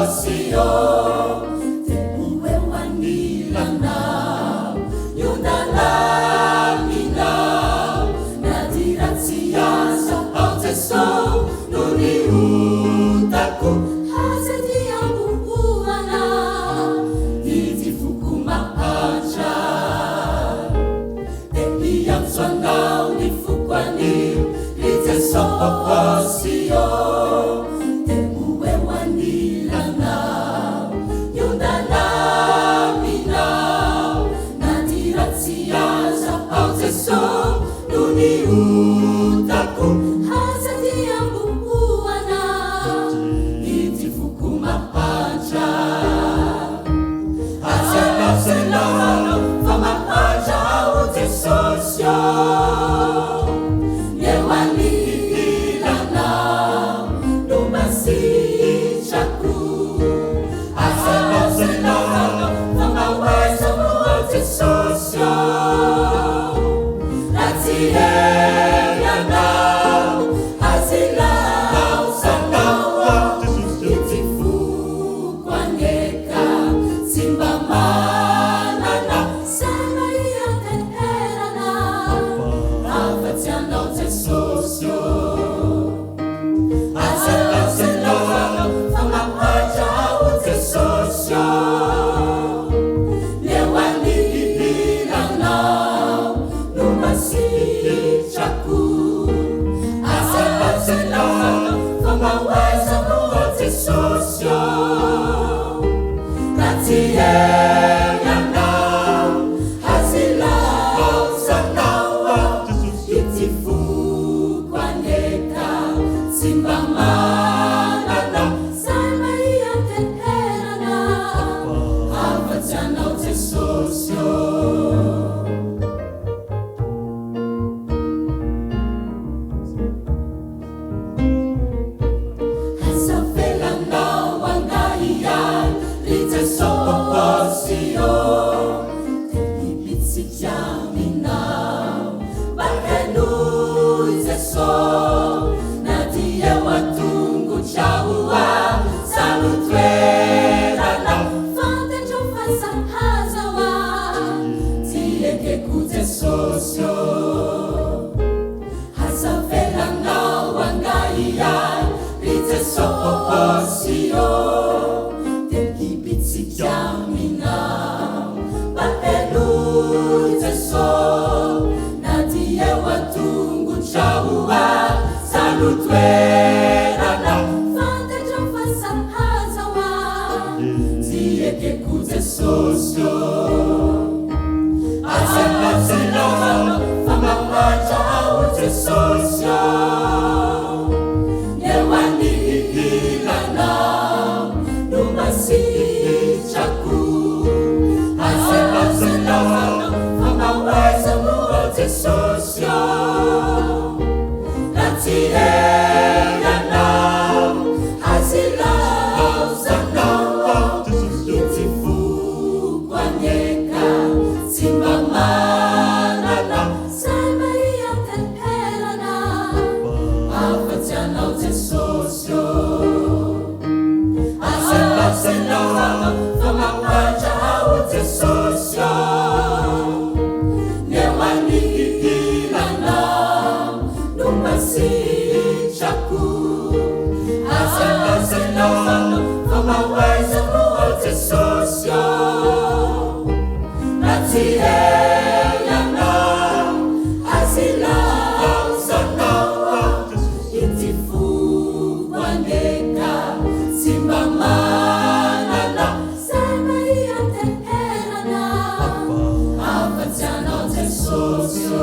Jesosy ô, dia ho eo anilanao, miondana aminao, na dia ratsy aza aho Jeso noho ny otako. Aza dia hohana ity foko mahantra, dia hiantso anao ny foko anio, ry Jesosy ô, dia ho eo anilanao, miondana aminao, na dia ratsy aza aho Jeso noho ny otako. Aza dia hohana ity foko mahantra. Aza lazainao fa mahantra aho Jesosy ô, ny eo anilanao no masitrako. Aza lazainao fa mahantra aho Jesosy ô, raha tsy eo ianao, aza ilaozanao aho ity foko aneka tsy mba manana saina hianteherana afa-tsy anao Jesosy ô. Aza lazainao fa mahantra aho Jesosy ô, ny eo anilanao no masitrako. Aza lazainao fa mahantra aho Jesosy ô, raha tsy eo ianao, aza ilaozanao aho ity foko aneka tsy mba manana saina hianteherana afa-tsy anao Jesosy ô. Aza avelanao angaha ihany ry Jesosy ô, dia hibitsika aminao. Mba henoy Jeso, na dia eo an-tongotrao aza no toerana. Fantatrao fa sahaza ho ahy, tsy ekeko Jesosy ô. Aza avelanao angaha ihany ry Jesosy ô, dia hibitsika aminao. Mba henoy Jeso, na dia eo an-tongotrao aza no toerana. Fantatrao fa sahaza ho ahy, tsy ekeko Jesosy ô. Aza lazainao fa mahantra aho Jesosy ô, ny eo anilanao no masitrako. Aza lazainao fa mahantra aho Jesosy ô, raha tsy eo ianao, aza ilaozanao aho ity foko aneka tsy mba manana saina hianteherana afa-tsy anao Jesosy ô. Aza lazainao fa mahantra aho Jesosy ô, ny eo anilanao no masitrako. Aza lazainao fa mahantra aho Jesosy ô, raha tsy eo ianao, aza ilaozanao aho ity foko aneka tsy mba manana saina hianteherana afa-tsy anao Jesosy ô.